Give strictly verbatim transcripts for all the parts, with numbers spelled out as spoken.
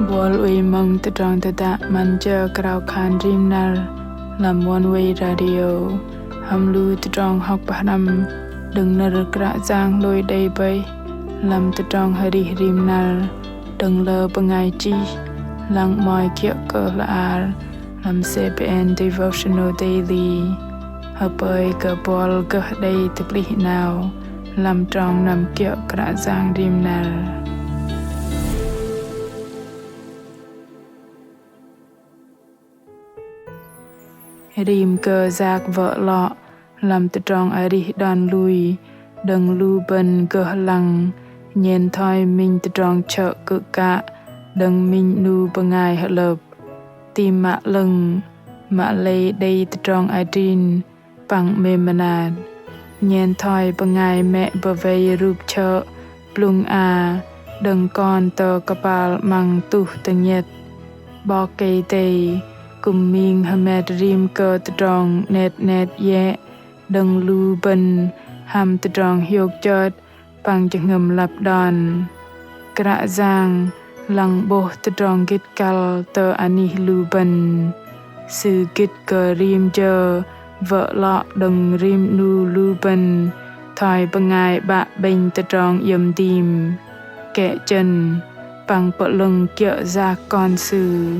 Buăl oei mơ̆ng tơdrong tơdă 'Măn jơ krao khan rim năr lăm Oneway Radio hăm lu tơdrong hŏk pơhrăm đơ̆ng nơ̆r Kră Yang hlôi đei bơih lăm tơdrong arih rim năr đơ̆ng lơ bơngai chih, lăng 'mơ̆i kiơ̆ kơ hla bơar lăm C B N Devotional Daily. Hơpơi kơ buăl gơh đei tơplih 'nao lăm trong năm kiơ̆ Kră Yang rim năr. Rim kơ yak wơ̆ 'lŏ lăm tơdrong arih đon lui đơ̆ng lu bơ̆n gơh lăng nhen thoi minh tơdrong chơ̆ kư̆ kă đơ̆ng minh 'nu bơngai hơlơ̆p. Tam mă 'lơ̆ng, mă lei đei tơdrong adrin păng 'mêm mơnat. Nhen thoi bơngai mĕ bơwei rup chơ̆ blŭng a đơ̆ng kon tơ kơpal 'măng tuh tơnhĕt. 'Bok Kei-Dei kư̆m ming hơmet rim kơ tơdrong 'net 'net iĕ đơ̆ng lu bơ̆n hăm tơdrong hiôk chơt păng jơhngơ̆m lăp đon. Kră Yang lăng 'bôh tơdrong gĭt kăl tơ anih lu bơ̆n. Sư gĭt kơ rim jơ wơ̆ 'lŏ đơ̆ng rim 'nu lu bơ̆n thoi bơngai 'bă 'bĕnh tơdrong iĕm dim, kĕ chơ̆n păng pơ'lơ̆ng kiơ̆ yak kon sư.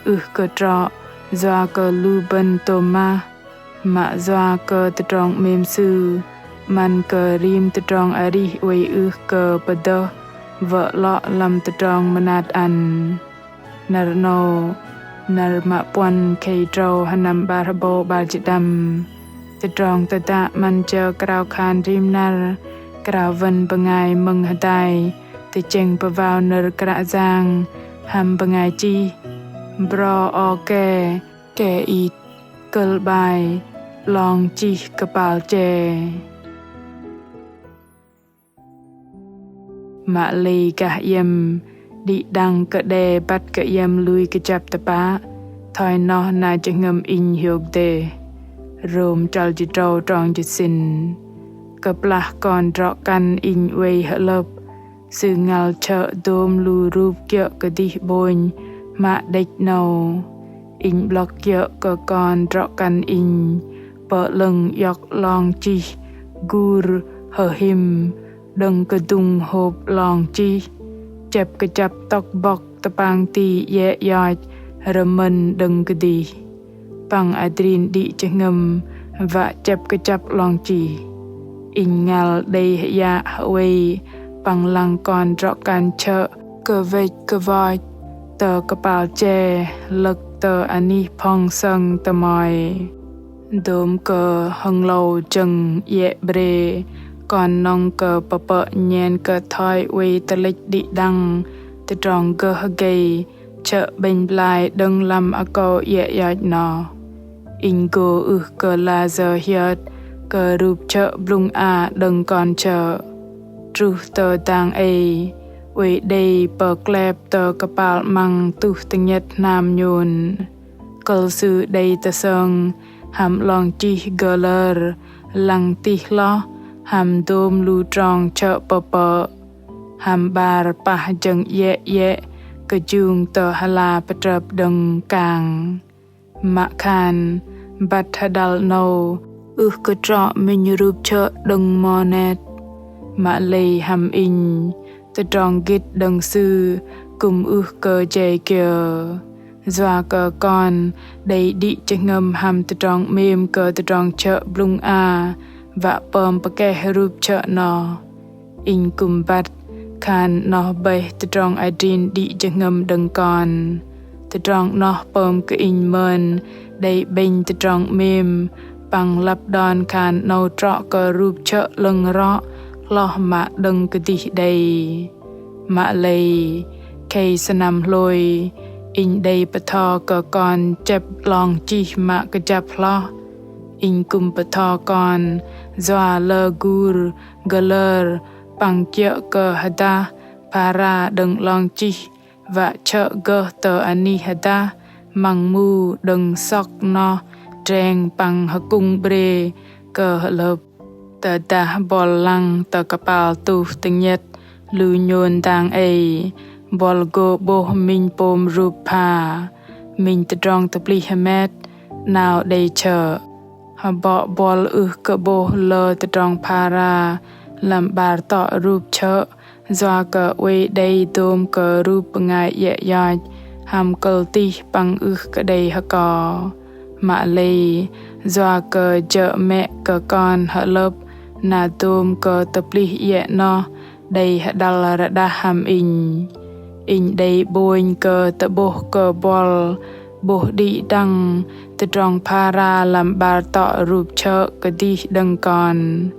Ưh kơ trŏ yua kơ lu bơ̆n tôm mah, mă yua kơ tơdrong 'mêm sư, 'măn kơ rim tơdrong arih oei ưh kơ pơdơh wơ̆ 'lŏ lăm tơdrong mơnat ăn. Năr 'nâu, năr mă puăn khei tơdrâu sơnăm 'bar hơbâu 'bar jĭt đăm. Tơdrong tơdă 'Măn jơ krao khan rim năr krao wơ̆n bơngai mơ̆ng hơdai tơchĕng pơwao nơ̆r Kră Yang hăm bơngai chih Bro Oke Ke-it, kơ̆l 'bai 'Long chih kơpal che. Mă lei gah iĕm đĭ đăng kơ đe băt kơ iĕm lui kơjăp tơpă, thoi noh na jơhngơ̆m inh hiôk dêh. Rôm chăl jĭt tơdrâu trong jĭt sĭn. Kơplah kon drŏ kăn inh oei hơlơ̆p, sư ngăl chơ̆ dôm lu rup kiơ̆ kơdih 'bônh mă đĕch 'nâu. Inh 'blŏk kiơ̆ kơ kon drŏ kăn inh pơ'lơ̆ng iŏk 'long chih gur hơhim đơ̆ng kơdŭng hôp 'long chih, chĕp kơjăp tŏk bŏk tơpang ti iĕ ioch rơmơ̆n đơ̆ng kơdih. Păng adrin đĭ jơhngơ̆m wă chĕp kơjăp 'long chih. Inh ngăl đei hơyă hơwei păng lăng kon drŏ kăn chơ̆ kơwĕch kơwôch tơ kơpal che lơ̆k tơ anih phŏng sơng tơmoi. Dôm kơ hơnglâu jơ̆ng iĕ bre, kon nŏng kơ pơpơ̆ nhen kơ thoi oei tơlĕch đĭ đăng tơdrong gơh gei chơ̆ 'bĕnh blai đơ̆ng lăm akâu iĕ ioch noh. Inh gô ưh kơ layơ hiơt kơ rup chơ̆ blŭng a đơ̆ng kon chơ̆. Truh tơ dang ei, oei đei pơklep tơ kơpal 'măng tuh tơnhĕt hnam nhôn. Kơ̆l sư đei tơsơng hăm 'long chih gơlơr lăng tih hloh hăm dôm lu trong chơ̆ pơpơ̆. Hăm 'bar pah jơ̆ng iĕ iĕ kơjung tơ hơla pơtrơp đơ̆ng kang. Mă khan băt hơđăl 'nâu ưh kơ trŏ minh rup chơ̆ đơ̆ng mơnet. Mă lei hăm inh, tơdrong gĭt đơ̆ng sư kư̆m ưh kơ jei kiơ. Yua kơ kon đei đĭ jơhngơ̆m hăm tơdrong 'mêm kơ tơdrong chơ̆ blŭng a wă pơm pơkeh rup chơ̆ noh. Inh kư̆m băt khan noh bơih tơdrong adrin đĭ jơhngơ̆m đơ̆ng kon. Tơdrong noh pơm kơ inh mơn đei 'bĕnh tơdrong 'mêm păng lăp đon khan 'nâu trŏ kơ rup chơ̆ 'lơ̆ng rŏ hloh mă đơ̆ng kơdih đei. Mă lei, khei sơnăm hlôi, inh đei pơtho kơ kon chĕp 'long chih mă kơjăp hloh. Inh kư̆m pơtho kon yua lơ gur gơlơr păng kiơ̆ kơ hơdah phara đơ̆ng 'long chih wă chơ̆ gơh tơ anih hơdah măng mu đơ̆ng sŏk noh dreng păng hơkŭng 'bre kơ hơlơ̆p. Tơdah buăl lăng tơ kơpal tuh tơnhĕt lu nhôn dang ei, Buăl gô 'bôh minh pôm rup pha, minh tơdrong tơplih hơmet, 'nao đei chơ̆. Hơbŏ buăl ưh kơ 'bôh lơ tơdrong phara lăm 'bar tŏ rup chơ̆, yua kơ oei đei dôm kơ rup bơngai iĕ ioch, hăm kơ̆l tih păng ưh kơ đei hơko. Mă lei, yua kơ jơ̆ mĕ kơ kon hơlơ̆p, na dôm kơ tơplih iĕ noh, đei hơđăl rơđah hăm inh. Inh đei 'bônh kơ tơ'bôh kơ buăl, 'bôh đĭ đăng, tơdrong phara lăm 'bar tŏ rup chơ̆ kơdih đơ̆ng kon.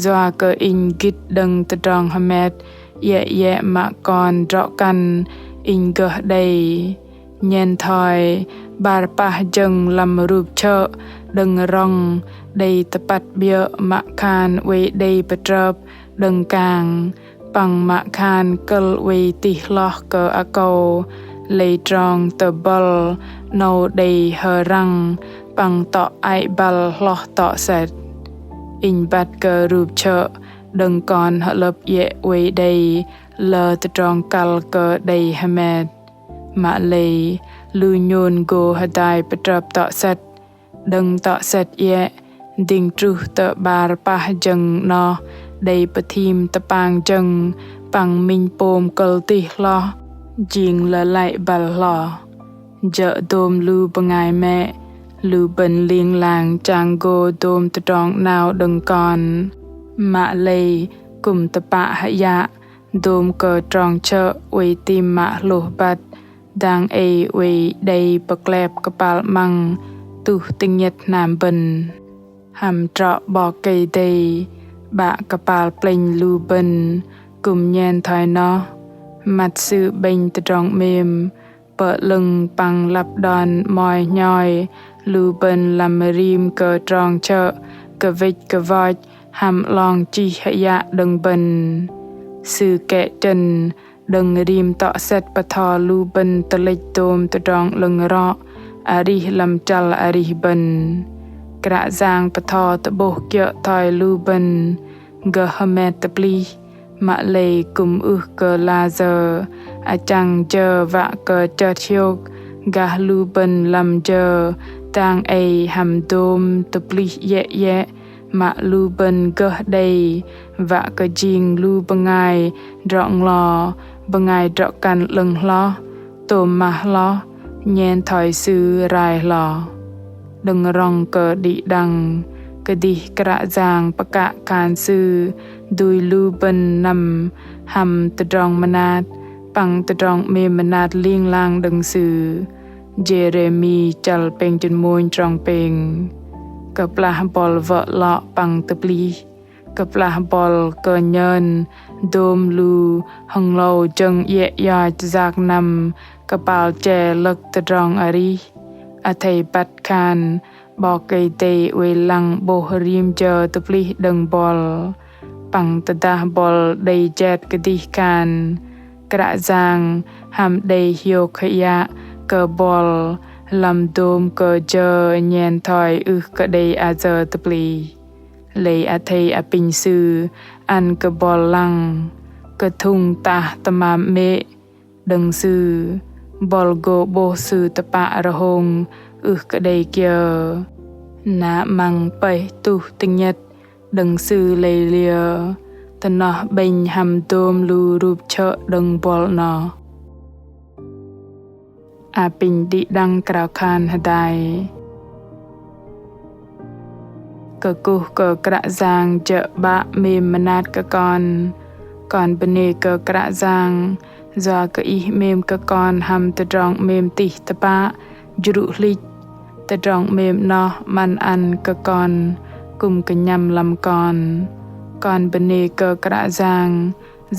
Yua kơ inh gĭt đơ̆ng tơdrong hơmet, iĕ iĕ mă kon drŏ kăn, inh gơh đei. Nhen thoi, 'bar pah jơ̆ng lăm rup chơ̆, đơ̆ng rŏng, đei tơpăt 'biơ̆ mă khan oei đei pơtrơp, đơ̆ng kang, păng mă khan kơ̆l oei tih hloh kơ akâu, lei trong tơ bơ̆l, 'nâu đei hơrăng, păng tŏ ai băl hloh tŏ sĕt. Inh băt kơ rup chơ̆, đơ̆ng kon hơlơ̆p iĕ oei đei, lơ tơdrong kăl kơ đei hơmet. Mă lei, lu nhôn gô hơdai pơtrơp tŏ sĕt, đơ̆ng tŏ sĕt iĕ, dĭng truh tơ 'bar pah jơ̆ng noh, đei pơthim tơpang jơ̆ng, păng minh pôm kơ̆l tih hloh, jing lơlăi băl hloh. Jơ̆ dôm lu bơngai mĕ, lu bơ̆n ling lang chang gô dôm tơdrong 'nao đơ̆ng kon. Mă lei, kư̆m tơpă hơyă, dôm kơ trong chơ̆ oei tam mă hlôh băt, dang ei oei đei pơklep kơpal 'măng, tuh tơngiĕt hnam bơ̆n. Hăm trŏ 'Bok Kei-Dei, 'Bă kơpal plĕnh lu bơ̆n, kư̆m nhen thoi noh, măt Sư 'bĕnh tơdrong 'mêm, pơ'lơ̆ng păng lăp đon moi hnhoi, lu bơ̆n lăm rim kơ trong chơ̆, kơvĕch kơvoch, hăm 'long chih hơyă đơ̆ng bơ̆n. Sư kĕ chơ̆n, đơ̆ng rim tŏ sĕt pơtho lu bơ̆n tơlĕch dôm tơdrong 'lơ̆ng rŏ, arih lăm chăl arih bơ̆n. Kră Yang pơtho tơ'bôh kiơ̆ thoi lu bơ̆n, gơh hơmet tơplih, mă lei kư̆m ưh kơ la sơ̆, achăng jơ wă kơ chơt hiôk, gah lu bơ̆n lăm jơ, dang ei hăm dôm tơplih iĕ iĕ, mă lu bơ̆n gơh đei, wă kơ jing lu bơngai, drŏ nglo, bơngai drŏ kăn 'lơ̆ng hloh, tôm mah hloh, nhen thoi Sư rai hloh. Đơ̆ng rŏng kơ đĭ đăng, kơdih Kră Yang pơkă khan Sư, dui lu bơ̆n năm, hăm tơdrong mơnat, păng tơdrong 'mêm mơnat ling lang đơ̆ng Sư. Jêrêmi chăl pêng jơ̆n mônh trong pêng. Kơplah buăl wơ̆ 'lŏ păng tơplih. Kơplah buăl kơ nhơn dôm lu hơnglâu jơ̆ng iĕ ioch yak năm kơpal che lơ̆k tơdrong arih. Athei băt khan 'Bok Kei-Dei oei lăng 'bôh rim jơ tơplih đơ̆ng buăl. Păng tơdah buăl đei jet kơdih khan, Kră Yang hăm đei hiôk hơyă kơ buăl lăm dôm kơ jơ nhen thoi ưh kơ đei ayơ tơplih. Lei athei apinh Sư ăn kơ buăl lăng, kơthŭng tah tơmam 'mê̆ đơ̆ng Sư, buăl gô 'bôh Sư tơpă rơhông ưh kơ đei kiơ. Na 'măng pơih tuh tơngiĕt đơ̆ng Sư lei liơ, tơ noh 'bĕnh hăm dôm lu rup chhơ̆ đơ̆ng buăl noh. Apinh đĭ đăng krao khan hơdai. Kơkuh kơ Kră Yang jơ̆ 'Bă 'mêm mơnat kơ kon. Kon bơnê kơ Kră Yang, yua kơ Ih 'mêm kơ kon hăm tơdrong 'mêm tih tơpă, jrŭ hlĭch, tơdrong 'mêm noh 'măn ăn kơ kon, kư̆m kơnhăm lăm kon. Kon bơnê kơ Kră Yang,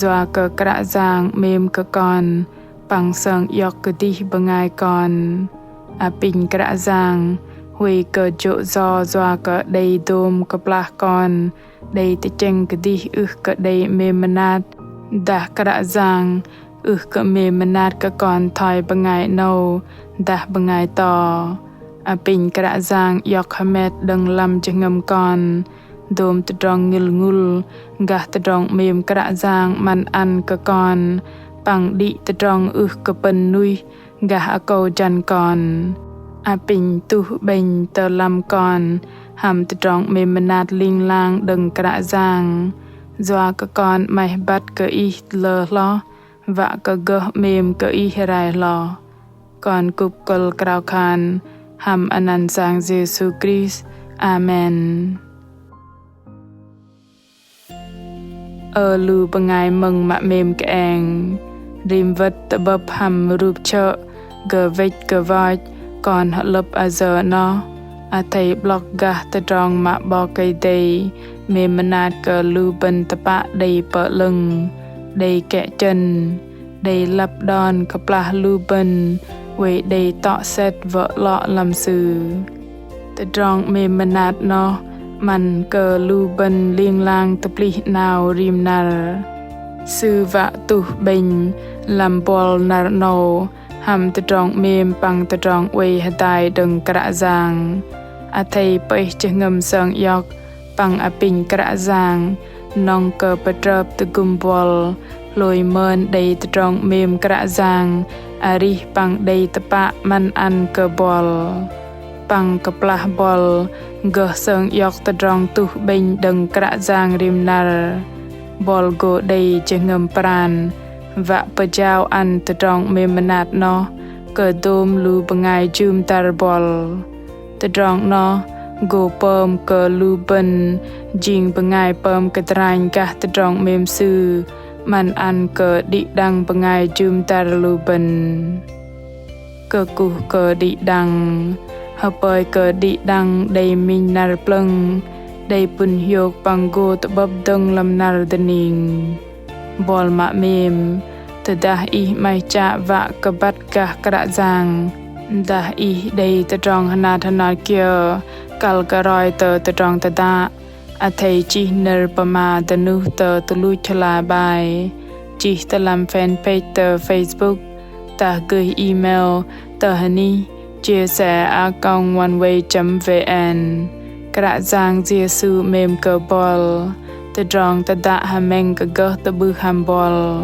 yua kơ Kră Yang 'mêm kơ kon, păng sơng iŏk kơdih bơngai kon. Apinh Kră Yang, huay kơ jô̆ yo yua kơ đei dôm kơplah kon, đei tơchĕng kơdih ưh kơ đei 'mêm mơnat. Dah Kră Yang, ưh kơ 'mêm mơnat kơ kon thoi bơngai 'nâu, dah bơngai to. Apinh Kră Yang iŏk hơmet đơ̆ng lăm jơhngơ̆m kon. Dôm tơdrong ngĭl ngŭl, gah tơdrong 'mêm Kră Yang 'măn ăn kơ kon. păng đĭ tơdrong ưh kơ pơ̆n nuih gah akâu jăn kon. Apinh tuh 'bĕnh tơ lăm kon hăm tơdrong 'mêm mơnat ling lang đơ̆ng Kră Yang, yua kơ kon 'maih băt kơ Ih tơlơ hloh, wă kơ gơh 'mêm kơ Ih rai hloh. Kon kŭp kơ̆l krao khan hăm anăn Yang Yêsu Krist. Amen. Ơ lu bơngai mơ̆ng mă 'mêm kơeng, rim wơ̆t tơ'bơ̆p hăm rup sơ̆ gơh wĕch kơ wach kon hơ'lơ̆p ayơ 'noh, athei 'blŏk gah tơdrong mă 'Bok Kei-Dei 'mêm mơnat kơ lu bơ̆n tơpă đei pơ'lơ̆ng, đei kĕ chơ̆n, đei lăp đon kơplah lu bơ̆n oei đei tŏ sĕt wơ̆ 'lŏ lăm Sư. Tơdrong 'mêm mơnat 'noh 'măn kơ lu bơ̆n ling lang tơplih 'nao rim năr. Sư wă tuh 'bĕnh lăm buăl năr 'nâu hăm tơdrong 'mêm păng tơdrong oei hơdai đơ̆ng Kră Yang. Athei pơih jơhngơ̆m sơng iŏk păng apinh Kră Yang, nŏng kơ pơtrơp tơgŭm buăl hlôi mơn đei tơdrong 'mêm Kră Yang arih păng đei tơpă 'măn ăn kơ buăl. Păng kơplah buăl gơh sơng iŏk tơdrong tuh 'bĕnh đơ̆ng Kră Yang rim năr, buăl gô đei jơhngơ̆m pran wă pơjao ăn tơdrong 'mêm mơnat 'noh kơ dôm lu bơngai jŭm dăr buăl. Tơdrong 'noh gô pơm kơ lu bơ̆n jing bơngai pơm kơdranh gah tơdrong 'mêm Sư 'măn ăn kơ đĭ đăng bơngai jŭm dăr lu bơ̆n. Kơkuh kơ đĭ đăng, hơpơi kơ đĭ đăng đei minh năr plơ̆ng, đei pŭn hiôk păng gô tơ'bơ̆p dơ̆ng lăm năr dơning. Buăl mă 'mêm, tơdah ih 'maih chă wă kơ băt gah Kră Yang, dah ih đei tơdrong hơnat hơnat kiơ kăl kơ roi tơ tơdrong tơdă, athei chih nơ̆r pơma dơnuh tơ tơluch hla bơar, chih tơ lăm fanpage tơ Facebook, dah gơih email tơ hơnih chia sẻ a còng oneway chấm vn. Kră Yang Yêsu 'mêm kơ buăl. Tơdrong tơdă hơmĕng kơ gơh tơ'bưh hăm buăl.